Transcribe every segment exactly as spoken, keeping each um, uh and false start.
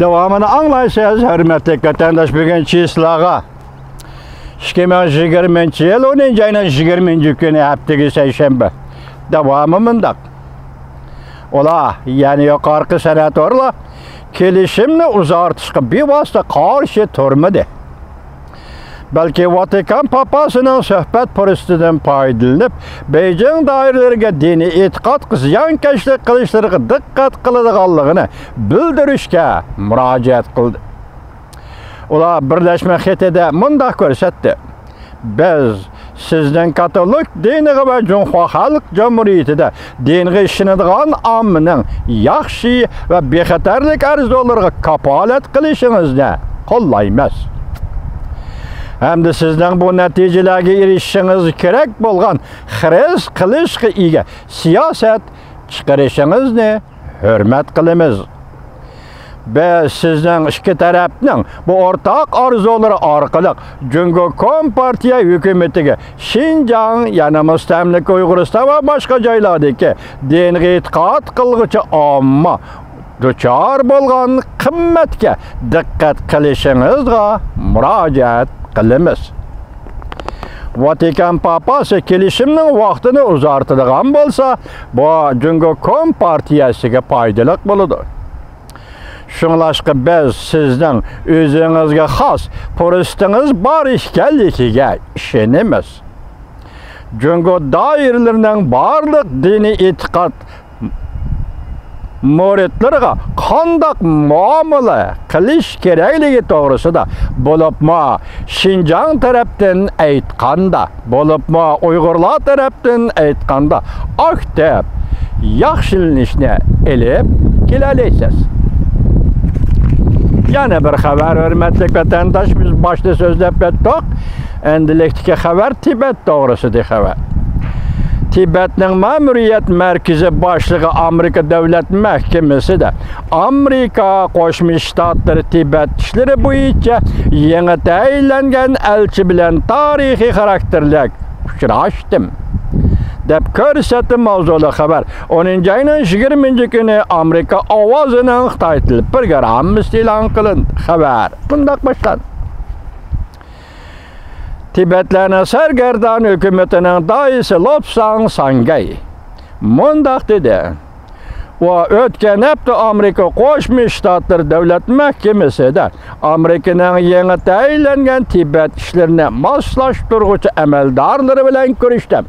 داۋامىنى ئاڭلايسىز، ھۆرمەتلىك ۋەتەنداش. بۈگۈن چىسلاغا ئىككى مىڭ يىگىرمىنچى يىل ئونىنچى ئاينىڭ يىگىرمىنچى كۈنى، ھەپتىگە سەيشەنبە. داۋامى مۇنداق. ئۇلار، يەنى يۇقىرىقى سېناتورلار كېلىشىمنى ئۇزارتىشقا بىۋاسىتە قارشى تۇرمىدى. بەلكى ۋاتىكان پاپاسىنىڭ سۆھبەت پۇرسىتىدىن پايدىلىنىپ، بېيجىڭ دائىرىلىرىگە دىنىي ئېتىقادقا زىيانكەشلىك قىلىشلىرىغا دىققەت قىلىدىغانلىقىنى بىلدۈرۈشكە مۇراجىئەت قىلدى. ئۇلار بىرلەشمە خېتىدە مۇنداق كۆرسەتتى: بىز سىزنىڭ كاتولىك دىنىغا ۋە جۇڭخۇا خەلق جۇمھۇرىيىتىدە دىنغا ئىشىنىدىغان ئاممىنىڭ ياخشى ۋە بىخەتەرلىك ئارزۇلىرىغا كاپالەت قىلىشىڭىزنى قوللايمىز. ھەمدە سىزنىڭ بۇ نەتىجىلەرگە ئېرىشىشىڭىز كېرەك بولغان خىرىس قىلىشقا ئىگە سىياسەت چىقىرىشىڭىزنى ھۆرمەت قىلىمىز. بىز سىزنىڭ ئىككى تەرەپنىڭ بۇ ئورتاق ئارزۇلىرى ئارقىلىق جۇڭگو كومپارتىيە ھۆكۈمىتىگە شىنجاڭ، يەنى مۇستەملىكە ئۇيغۇرىستان ۋە باشقا جايلاردىكى دىنغا ئېتىقاد قىلغۇچى ئامما دۇچار بولغان قىممەتكە دىققەت قىلىشىڭىزغا مۇراجىئەت قىلىمىز. ۋاتىكان پاپاسى كېلىشىمنىڭ ۋاقتىنى ئۇزارتىدىغان بولسا، بۇ جۇڭگو كومپارتىيەسىگە پايدىلىق بولىدۇ. شۇڭلاشقا بىز سىزنىڭ ئۆزىڭىزگە خاس پۇرسىتىڭىز بار ئىكەنلىكىگە ئىشىنىمىز. جۇڭگو دائىرىلىرىنىڭ بارلىق دىنىي ئېتىقاد مۇرىتلىرىغا قانداق مۇئامىلە قىلىش كېرەكلىكى توغرىسىدا، بولۇپمۇ شىنجاڭ تەرەپتىن ئېيتقاندا، بولۇپمۇ ئۇيغۇرلار تەرەپتىن ئېيتقاندا، ئاكتىپ ياخشىلىنىشنى ئېلىپ كېلەلەيسىز. يەنە بىر خەۋەر، ھۆرمەتلىك ۋەتەنداش، بىز باشتا سۆزلەپ ئۆتتۇق. ئەمدىلىكتىكى خەۋەر تىبەت توغرىسىدىكى خەۋەر. تىبەتنىڭ مەمۇرىيەت مەركىزى باشلىقى ئامېرىكا دۆلەت مەھكىمىسىدە ئامېرىكا قوشما شتاتلىرى تىبەت ئىشلىرى بويىچە يېڭى تەيىنلەنگەن ئەلچى بىلەن تارىخىي خاراكتېرلىك ئۇچراشتىم، دەپ كۆرسەتتى ماۋزۇلۇق خەۋەر. ئونىنچى ئاينىڭ يىگىرمىنچى كۈنى ئامېرىكا ئاۋازىنىڭ خىتاي تىل پروگراممىسىدا ئېلان قىلىندى. خەۋەر مۇنداق باشلاندى. تىبەتلەرنىڭ سەرگەردان ھۆكۈمىتىنىڭ دائىسى لوپساڭ ساڭگەي مۇنداق دېدى. ئۇ ئۆتكەن ھەپتە ئامېرىكا قوشما شتاتلىرى دۆلەت مەھكىمىسىدە ئامېرىكىنىڭ يېڭى تەيىنلەنگەن تىبەت ئىشلىرىنى ماسلاشتۇرغۇچى ئەمەلدارلىرى بىلەن كۆرۈشتى.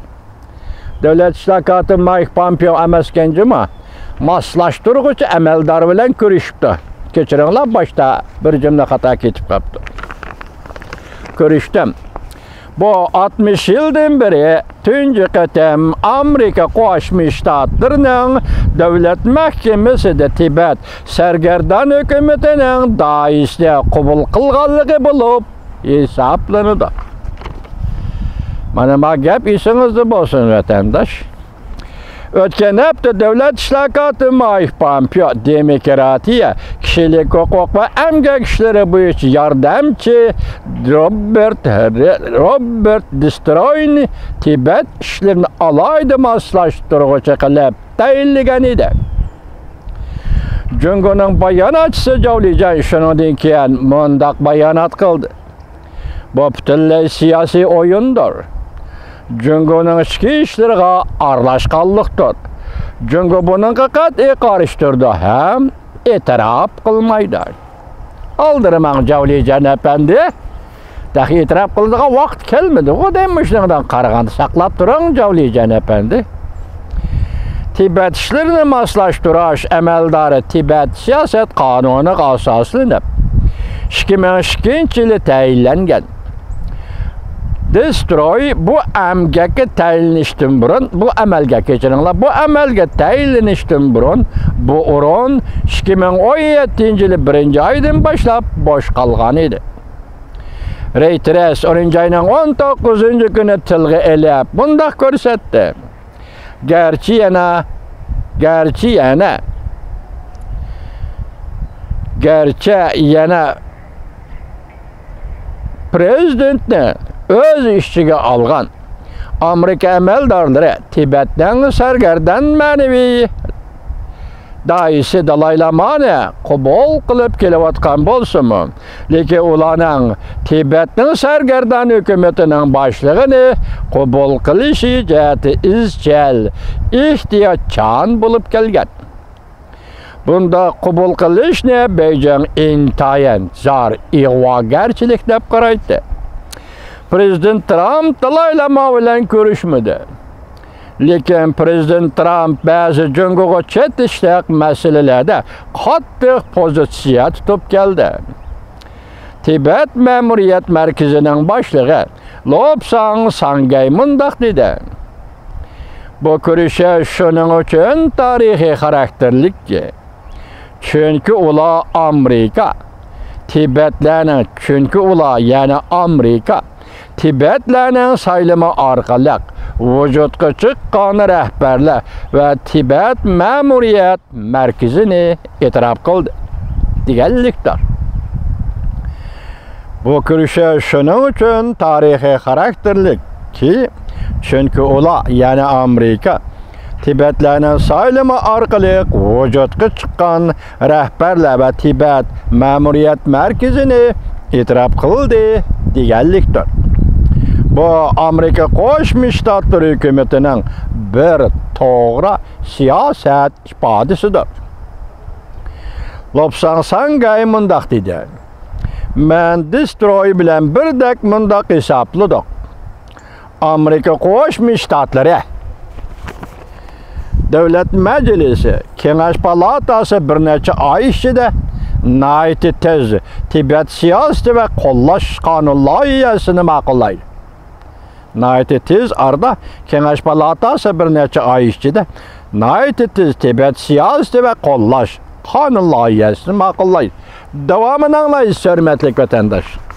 دۆلەت ئىشلار كاتىپى مايك پامپېئو ئەمەسكەن جۇما، ماسلاشتۇرغۇچى ئەمەلدار بىلەن كۆرۈشۈپتۇ. كەچۈرۈڭلار، باشتا بىر جۈملە خاتا كېتىپ قاپتۇ. كۆرۈشتۈم. بۇ ئاتمىش يىلدىن بېرى تۇنجى قېتىم ئامېرىكا قوشما شتاتلىرىنىڭ دۆلەت مەھكىمىسىدە تىبەت سەرگەردان ھۆكۈمىتىنىڭ دائىسىنى قوبۇل قىلغانلىقى بولۇپ ھېسابلىنىدۇ. مانا، ما گەپ ئېسىڭىزدە بولسۇن، ۋەتەنداش. ئۆتكەن ھەپتە دۆلەت ئىشلار كاتىپى مايك پامپېئو دېموكراتىيە، كىشىلىك ھوقۇق ۋە ئەمگەك ئىشلىرى بويىچە ياردەمچى روبېرت، روبېرت دېستروينى تىبەت ئىشلىرىنى ئالاھىدە ماسلاشتۇرغۇچى قىلىپ تەيىنلىگەن ئىدى. جۇڭگونىڭ باياناتچىسى جاۋ لىجيەن شۇنىڭدىن كېيىن مۇنداق بايانات قىلدى. بۇ پۈتۈنلەي سىياسىي ئويۇندۇر. جۇڭگونىڭ ئىچكى ئىشلىرىغا ئارىلاشقانلىقتۇر. جۇڭگو بۇنىڭغا قەتئىي قارشى تۇرىدۇ ھەم ئېتىراپ قىلمايدۇ. ئالدىرىماڭ، جاۋ لىجيەن ئەپەندى. تېخى ئېتىراپ قىلىدىغان ۋاقىت كەلمىدىغۇ دەيمەن، شۇنىڭدىن قارىغاندا ساقلاپ تۇرۇڭ، جاۋ لىجيەن ئەپەندى. تىبەت ئىشلىرىنى ماسلاشتۇرۇش ئەمەلدارى تىبەت سىياسەت قانۇنىغا ئاساسلىنىپ، ئىككى مىڭ ئىككىنچى يىلى تەيىنلەنگەن. دېستروي بۇ ئەمگەككە تەيىنلىنىشتىن بۇرۇن، بۇ ئەمەلگە، كەچۈرۈڭلار، بۇ ئەمەلگە تەيىنلىنىشتىن بۇرۇن بۇ ئورۇن ئىككى مىڭ ئون يەتتىنچى يىلى بىرىنچى ئايدىن باشلاپ بوش قالغان ئىدى. رېيتېرس ئونىنچى ئاينىڭ ئون توققۇزىنچى كۈنى تىلغا ئېلىپ مۇنداق كۆرسەتتى. گەرچە يەنە، گەرچە يەنە، گەرچە يەنە پرېزىدېنتنى ئۆز ئىچىگە ئالغان ئامېرىكا ئەمەلدارلىرى تىبەتنىڭ سەرگەردان مەنىۋى دايىسى دالاي لامانى قوبۇل قىلىپ كېلىۋاتقان بولسىمۇ، لېكىن ئۇلارنىڭ تىبەتنىڭ سەرگەردان ھۆكۈمىتىنىڭ باشلىقىنى قوبۇل قىلىشى جەھەتتە ئىزچىل، ئېھتىياتچان بولۇپ كەلگەن. بۇنداق قوبۇل قىلىشنى بېيجىڭ ئىنتايىن زار ئىغۋاگەرچىلىك دەپ قارايتتى. پىرېزىدېنت ترامپ دالاي لاما بىلەن كۆرۈشمىدى. لېكىن پىرېزىدېنت ترامپ بەزى جۇڭگوغا چېتىشلىق مەسىلىلەردە قاتتىق پوزىتسىيە تۇتۇپ كەلدى. تىبەت مەمۇرىيەت مەركىزىنىڭ باشلىقى لوپساڭ ساڭگەي مۇنداق دېدى: بۇ كۆرۈشۈش شۇنىڭ ئۈچۈن تارىخىي خاراكتېرلىككى، چۈنكى ئۇلار ئامېرىكا، تىبەتلەرنىڭ، چۈنكى ئۇلار، يەنى ئامېرىكا، تىبەتلەرنىڭ سايلىمى ئارقىلىق ۋۇجۇدقا چىققان رەھبەرلەر ۋە تىبەت مەمۇرىيەت مەركىزىنى ئېتىراپ قىلدى دېگەنلىكتۇر. بۇ كۆرۈشۈش شۇنىڭ ئۈچۈن تارىخىي خاراكتېرلىككى، چۈنكى ئۇلار، يەنى ئامېرىكا، تىبەتلەرنىڭ سايلىمى ئارقىلىق ۋۇجۇدقا چىققان رەھبەرلەر ۋە تىبەت مەمۇرىيەت مەركىزىنى ئېتىراپ قىلدى دېگەنلىكتۇر. بۇ ئامېرىكا قوشما شتاتلىرى ھۆكۈمىتىنىڭ بىر توغرا سىياسەت ئىپادىسىدۇر. لوپساڭ ساڭگەي مۇنداق دېدى: مەن دېستروي بىلەن بىردەك مۇنداق ھېسابلىدۇق. ئامېرىكا قوشما شتاتلىرى دۆلەت مەجلىسى، كېڭەش پالاتاسى بىر نەچچە ئاي ئىچىدە ناھايىتى تېز تىبەت سىياسىتى ۋە قوللاش قانۇن لايىھەسىنى ماقۇللايدۇ. ناھايىتى تېز ئارىدا كېڭەش پالاتاسى بىر نەچچە ئاي ئىچىدە ناھايىتى تېز تىبەت سىياسىتى ۋە قوللاش قانۇن لايىھەسىنى ماقۇللايدۇ. داۋامىنى ئاڭلايسىز، ھۆرمەتلىك ۋەتەنداشلار.